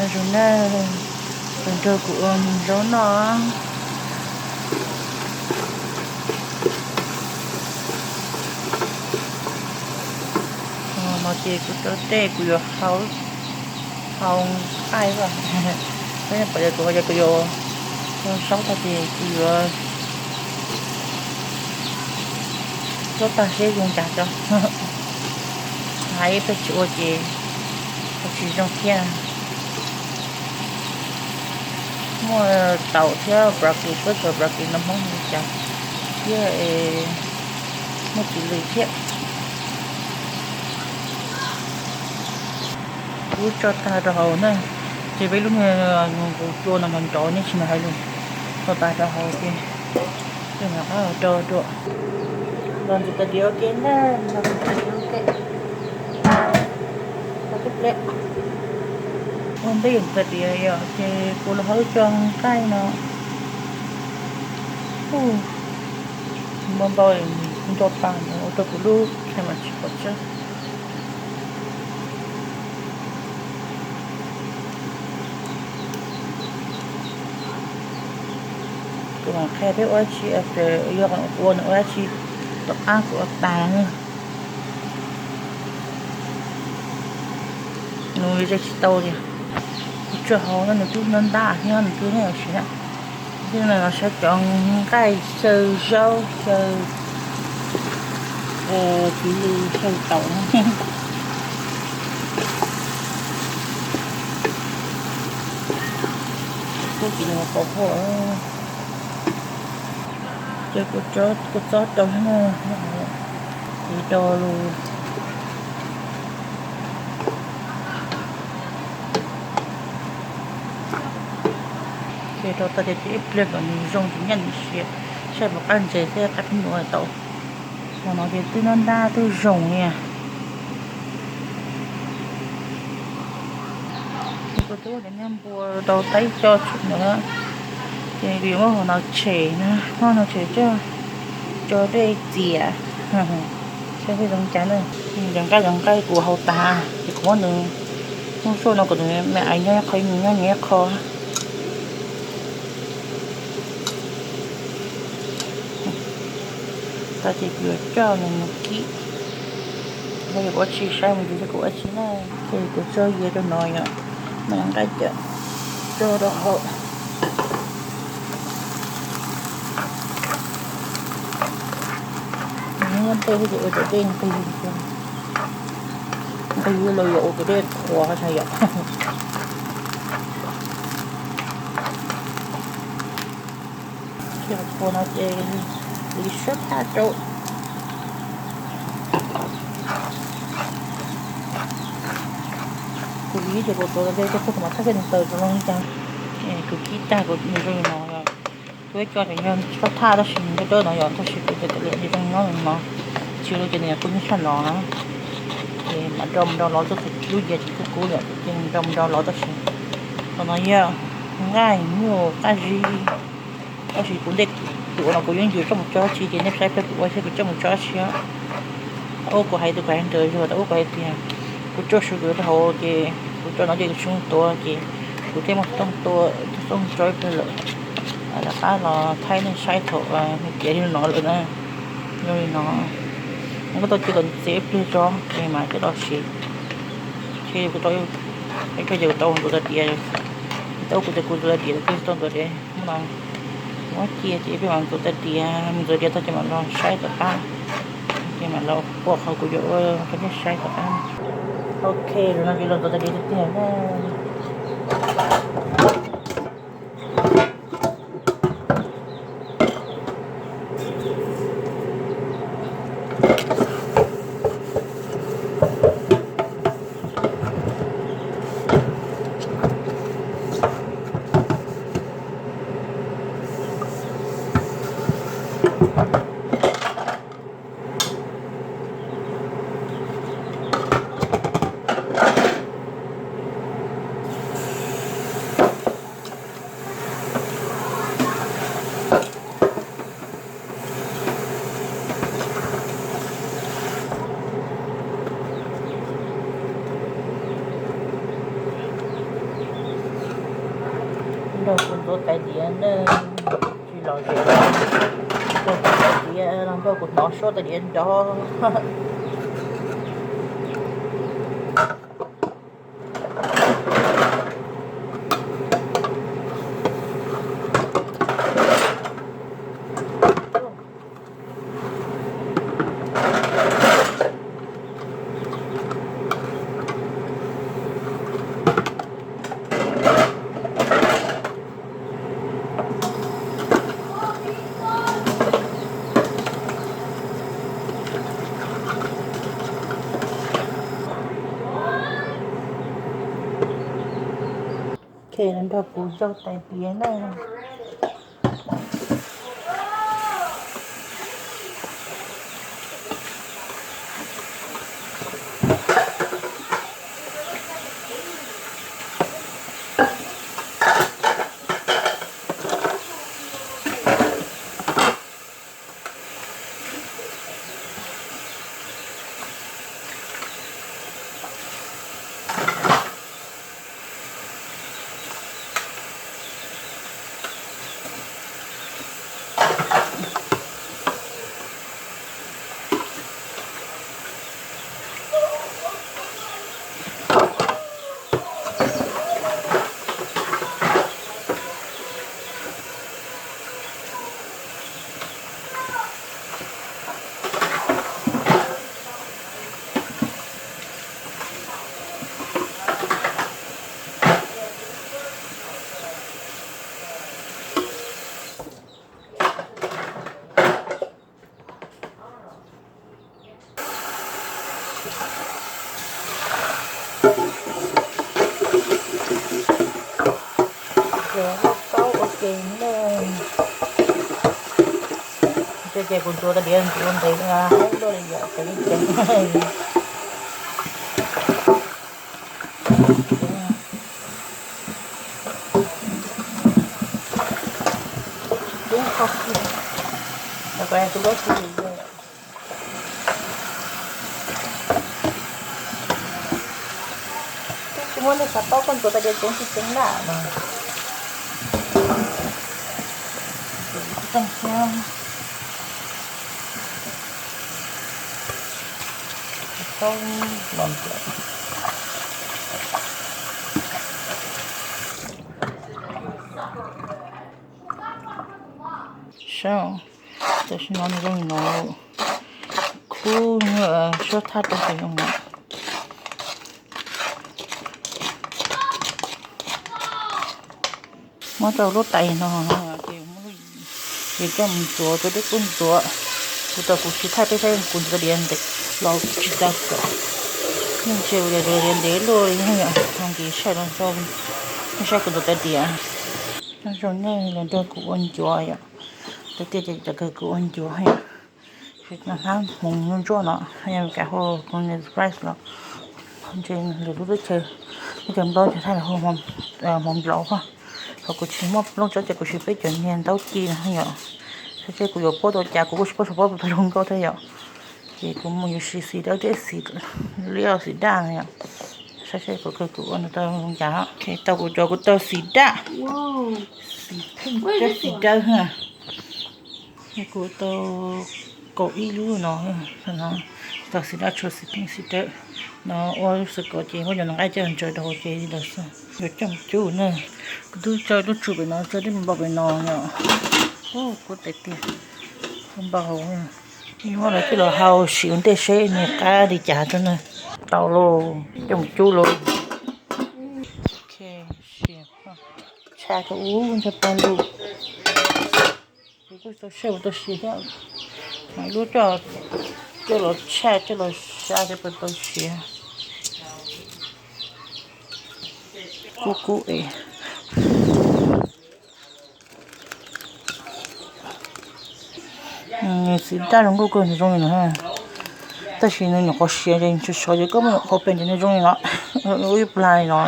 Zoo na, los nrog kuv ua zaub noj. No ces kuv cov dej kuv yuav hau, hau nqaij os. Peb pom yog kuv, yog kuv yuav ua zaub tag ces kuv yuav zaub tag seb zoo cas tso. Hais peb tsis ua ces tsis zoo thiab. Muaj taum thiab broccoli, peb cov broccoli no Hmoob li cas thiab, muaj txiv lws thiab. Kuv tso tag rau hauv na, ces peb lub niag nqus cua no nrov nrov nej tsis hnov hais lus, tso tag rau hauv ces peb mam rau dua. Los ntxuav tais diav ua ke na, los ntxuav tais diav ua ke. Los tib pliag, ua ntej tais diav yom, ces kuv los hau cov nqaij no. Npau npau nco tas ua rau kuv lub kha mas tsis pom tsawb. Kuv mam qhia peb ua dab tsi, yog kuv ua nws ua dab tsi tom qab kuv ua tas na. Nws ze tsis tau li. Kuv tso hauv no nws twb ntab ntab thiab nws twb nej siv na. Thiab no saib cov nqaij xyaw zaub xyaw, txiv lws xyaw taum no. Kuv tsis nws qau huaj. Ces kuv tso, kuv txob rau na, ces rau lus. Ces rau tag ces ib pliag kom nws zoo ces nyaj nws siav, saib puas qab ntses thiab qab phib nua tau. Hauv no ces twb ntab ntab twb zoo li. Ces kuv twb ua cov niag npua rau taib co tshum ntawd, ces kuv yuav muab hauv no tshem na, muab no tshem coj tso dej txias. Saib zoo cas na. Cov nqaij, cov nqaij kuv hau tas ces kuv muab nws, muab suab no kom nws me aiv nyob ib qho, nws nyob nyob ib qho. Tag ces kuv yuav coj nws mus kib. Yog kuv ua tsis saib mus ntsis kuv ua tsis na. Ces kuv tso yias rau no yom, no nqaij cawm tso rau hauv. Muab dej thiab ces ua cov dej nqig, nqig los yog ua cov dej qhuav yom. Qhuav no ces li suab thaj rau. Kuv li ces kuv tuav dej coj tuaj kuv mam thaj kiag nws taws rau zoo li cas. Kuv kib tag kuv nws zoo li no. Kuv ib co ces yog suab thaj tab sis nws dawb dawb no yom, tab sis kuv ces kav liam ces zoo nyob li no. Tsis li ces nws kuj nyob sab no na. Ces mam nrau mus nrau lov, lub yias tseem kub kub yom, ces nrau mus nrau lov tab sis qhov no yog nqaij nyuj qab zib. Tab sis kuv ntej kuv ua no kuv yeej yus coj mus tso dab tsi ces nej saib pliag kuv ua thiab kuv coj mus tso dab tsi. Ua kuv hais tias kuv hais ntawd yog tau ua kuv hais tias kuv tso su kuv rau hauv ces kuv tso no ces kuv tsis tuav ces kuv thiaj muab xov tooj tua, xov tooj tso ib pliag lawm. Lawv qab los thaij nej saib thaum nws tiav li no lawm na. Zoo li no, koj tau cia kom nws txias ib pliag tso es mas coj los siv. Ces kuv tau, ces kuv tau ntxuav tais diav, tau kuv tias kuv ntxuav tais diav kuv tau ntxuav diav no. Muab cia ces peb mam ntxuav tais diav, mus ntxuav diav tag ces mam los saib tom qab, ces mam los ua qhov kuv yuav ua rau nej saib tom qab. Ok, zaum no ces los ntxuav tais diav tiag tiag na. Nrog kuv ntxuav tais diav na, tsis lom zem, nrog kuv tais diav los nrog kuv hnov suab tais diav nrov. Ok, los nrog kuv zaub tais diav na. Ces lub taub ua ke ne. Ces kuv ntxuav tais diav ntxuav ntev haib luaj li yom, ces li ces. Cub qhov kiag, los koj tus dab tsi li. Twb tsis muaj neeg xav paub koj ntxuav tais diav coob tsis coob na no. Tseem tseem thiab. Tau los ntiav. Saib, tam sim no nws zoo li no, khub suab thaj rau ces zoo no. Muab rau lub tais no, ces muab lub, ces coj mus ntxuav rau deb kub ntxuav. Kuv tau kuv siv thaij peb saib kuv ntxuav diav ntev los tsis tau kom. Yeej tsis ua diav ntev luaj li yom, ho nqis saib los rau, nej saib kuv ntxuav tais diav. Nyob zoo nej los nrog kuv ua ncuav yom. Tiag tiag ces cov kawg kuv ua ncuav yom. Hnab hmoov ntsuab no, yog Meskas hu Pumpkin Spice los ntshe lwm lub teb chaws, teb chaws Nplog ces lawv hu hmoov nplaum hos. Ho kuv tsis muaj looj tsob ces kuv siv peb cov niag ntaub ci no yom. Saib seb kuv yuav puab tau cas, kuv kuj tsis paub xyov puab puas tau zoo nkauj thiab yom. Ces kuv mus yuav siv xim dawb thiab xim liab xim daj no yom. Saib seb kuv kawg kuv ua nws tau zoo cas. Tau kuv cov kuv tau xim daj, xim pheej thiab xim dawb. Kuv tau kaum ib lub no, tau xim daj tshua xim pheej xim dawb no ua lub xwm kos ces muab cov nqaij coj ntsaws rau hauv ces li ntawd xwb. Yuav coj mus cub na, kuv twb tso lub tsu pem no, tso tej npau pem no yom. Kuv tais tiag, npau hauv. Muab lawv coj los hau sim ua ntej seb nws qab li cas rau na. Tau lauj, coj mus cub lauj. Tshaj rau ub ntsaj paj lug. Kuv kuj tau siav ua tau siav thiab, mam lub coj, coj los tshaj coj los sab thiab puas tau siav. Kub kub es. Xim daj zoo nkauj kawg, nws zoo li no. Tab sis nws nyuam qhuav siav ces nws sov sov, ces koj muab nyuam qhuav pes ces nws zoo li no, ua ib plag li no,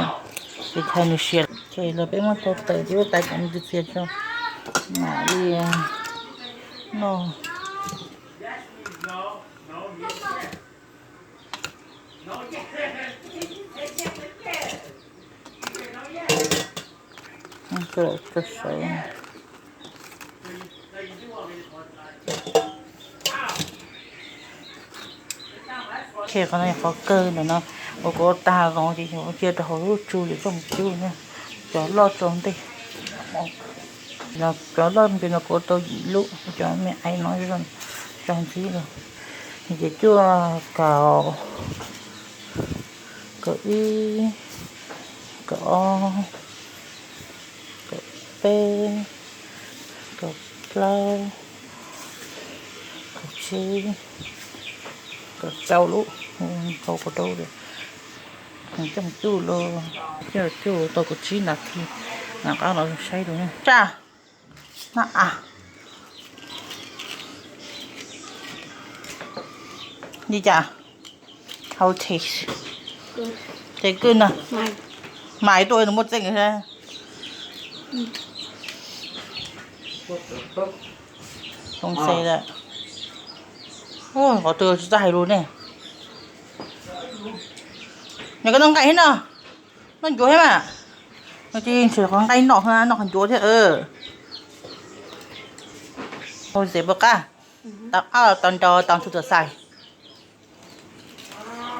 ces thaum nws siav. Ces los peb muab tau tawm ces ua tais kom nws txias txias tso mam li noj. Koj los tso sawv. Qhov no yog qhov kawg ntawm no, uas kuv ua tag los ces cia rau hauv lub tsu ces coj mus cub na. Cov loj tso ntej, cov loj ntawm no kuv ua tau yim lub, cov me aiv no tso ntxiv los. Ces cuaj, kaum, kaum ib, kaum ob, kaum peb, kaum plaub, kaum tsib, kaum rau lub, rau kaum rau lawm. Coj mus cub los, coj mus cub tau kaum tsib nas this, mam rov qab los saib dua. Tsaj, na a, li cas? How it taste? Tes kwj no, mais tuaj nws muaj txeej thiab. Don't say that. Qhov twg tsis txawj hais lus ne. Nws koj noj nqaij thiab no, noj ncuav thiab mas. Nws tsis ntshe qhov nqaij noj, noj qhov ncuav thiab. Hau xev puas qab? Tau ab tau nrau tau ntxhw txawm xais.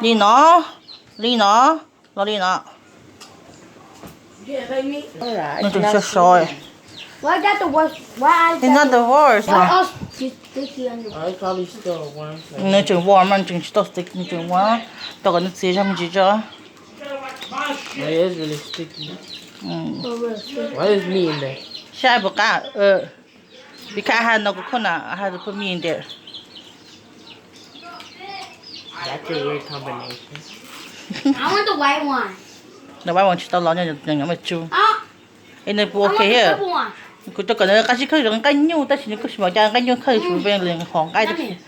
Li no, li no, los li no. Nws tseem sov sov. Why is that the worst? Why is It's not that the the worst. Why else is sticky under? Oh, it's probably still warm, so Nws tseem warm, nws tseem tsis tau sticky, nws tseem warm. Tau kom nws txias zog me ntsis tso. It is really sticky. Mm. Oh, really? Why is meat in there? Saib puas qab. Because I had no coconut, I had to put meat in there. That's a weird combination. I want the white one. The white one tsis tau los nyob me tsu. Ah. Es nws puas ok thiab? Kuv rau kom nws qab sib khawb zoo nqaij nyuj tab sis nws kuj tsis mam cas nqaij nyuj khawb, kuv pe hom nqaij tab sis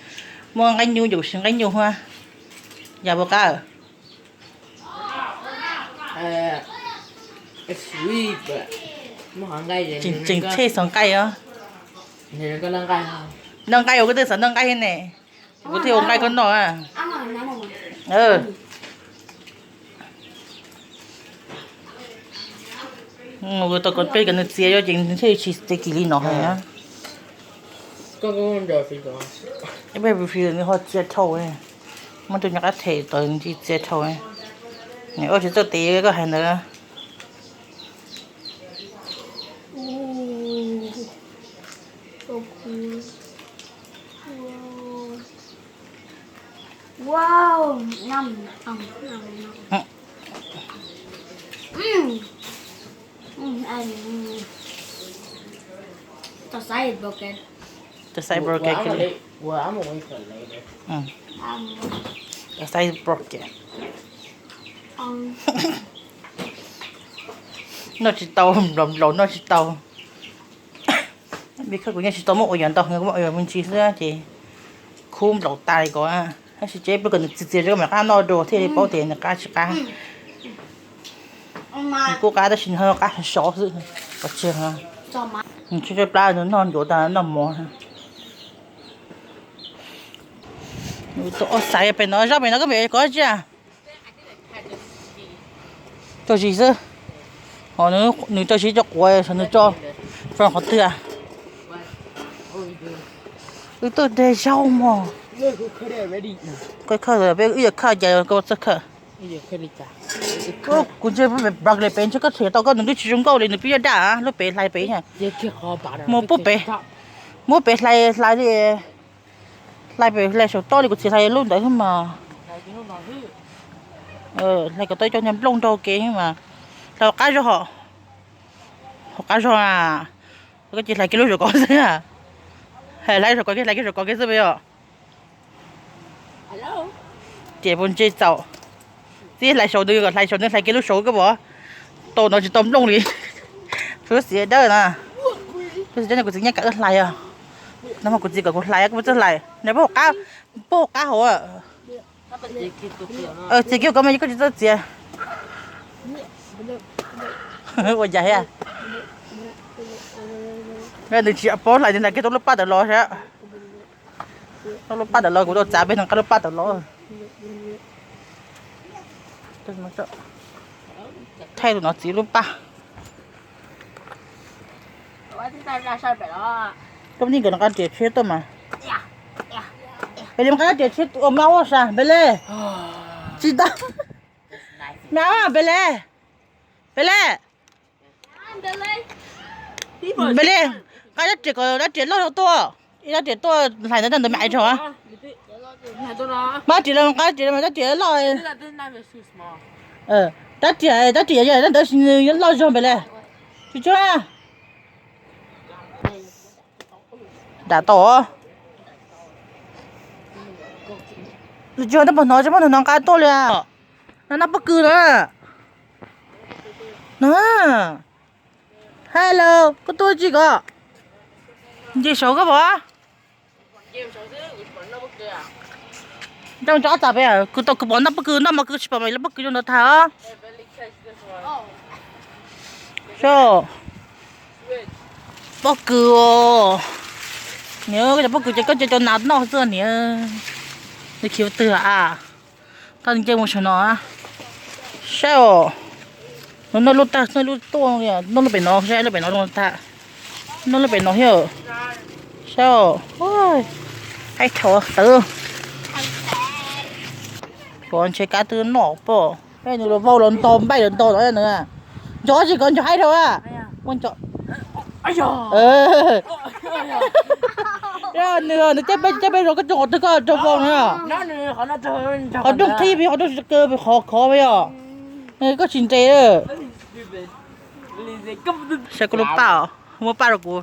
muaj nqaij nyuj ces kuv siv nqaij nyuj hua. Yam puas qab? Tseem tshej xov nqaij os. Noj nqaij os, kuv twb xav noj nqaij thiab ne. Kuv thiaj ua nqaij koj noj. Kuv tau kom peb kom nws txias zog ces nws thiaj tsis txias kiag li no heev na. Peb nws ho txias dhau, muab tus nyuag qab them tod nws thiaj txias dhau. Nws ua tsis txawj tes koj hais ntawd. Wow, yum, yum, yum. Mm. Mm, mm. The side is broken. The side broken. Well, I'm gonna wait, well, I'm gonna wait for later. Mm. Um, The side is broken. Um. Noj tsis tau, nplaum nplaum noj tsis tau. Vim kuv yeej tsis tau muab ua yam ntau, kuv muab ua yam me ntsis xwb ces khub nplaum tas li ko. Tab sis ces peb kom nws txias txias rau mam qab noj dua thiaj li paub tias nws qab tsis qab. Nws kuj qab tab sis nws ho qab sov sov xwb. Pov tseg, nws tshaib tshaib plab nws noj ncuav tas noj mov. Tus ob xaiv pem no, zaub pem no koj pem kov tsi? Tso zis xwb. Nws tso zis cov quav, nws tso from qhov twg? Wb tuaj de zaub mog. Koj khawb, peb wb yuav khawb cas koj txawj khawb? Kuv ntshe broccoli pem ntshe koj them tau koj nws twb tsis zoo nkauj li, nws pib yuav daj lub pem hlais pem. Muab pem, muab pem hlais hlais li, hlais pem hlais saum toj li kuv txiv hlais lub ntawd xwb mas. Hlais kom tau cov niag nplooj nrog ke xwb mas. Hlais qab zog hos, qab zog a. Koj cia hlais kiag lub saum ko xwb. Hlais saum ko kiag, hlais kiag saum ko kiag xwb peb yom. Ces puas ntsej txaus. Txib hlais saum nws, kom hlais saum nws, hlais kiag lub saud koj pom. Tau no tsis tau nplooj li. Lub xiav dawb na. Lub xiav dawb no kuv txiv nyiaj kam wb hlais os. No mas kuv txiv kom kuv hlais, kuv txawj hlais. Nws puag qab, puag qab hauv. Txiav kiag koj mas koj tsis txawj txiav. Ua cas thiab? Nws tsis paub hlais, nws hlais kiag tau lub paj tawm los thiab. Tau lub paj tawm los, kuv tau txav peb nws qab lub paj tawm los. Thaij tus no txiv lub paj. Koj yeej nkawd nqa riam tshiab tuaj mas. Npaj li nqa riam tshiab ua mab ua sa npe le. Tsis tau. Mab npe le. Npe le. Npe le. Nqa rab riam kom rab riam loj tuaj. Ib rab riam tuaj hlais ntawd rau ntawd me aiv tso. Mab riam los nqa riam mas rab riam loj. Rab riam, rab riam yog ntawd nws loj zog npe le. Tsis tshua. Dam tau. Tsis noj puas hnov, tsis muaj tus hnov nqa tuaj li. No noj pob kws na. No. Hello, koj tuaj tsis koj? Nce saud koj pom. Nco nco tas peb, kuv tau kuv pom noj pob kws, noj mas kuv tsis pom mas lub pob kws zoo ntawd tag os. So, pob kws os. Niam, koj cov pob kws ces koj cov cov nas noj xwb niam. Nws khiav twg a? Tau nce mus saum no. Saib os. Noj lub tag, noj lub tuaj, noj lub pem no, saib lub pem no zoo tag. Noj lub pem no thiab. Saib os. Haib thaum tawv. Tshuav ntshe kab twb noj pom. Peb nws los vau los ntog npaij los ntog no nws. Nco tsis kov nco haib dhau a. Nws, nws caij peb, caij peb zos koj tso qhov twg koj rau vau na. Qhov rooj qhib pes, qhov rooj kaw pes, qhov khov pes yom. Koj tsis nres. Saib kuv lub paj os, muab paj rau kuv.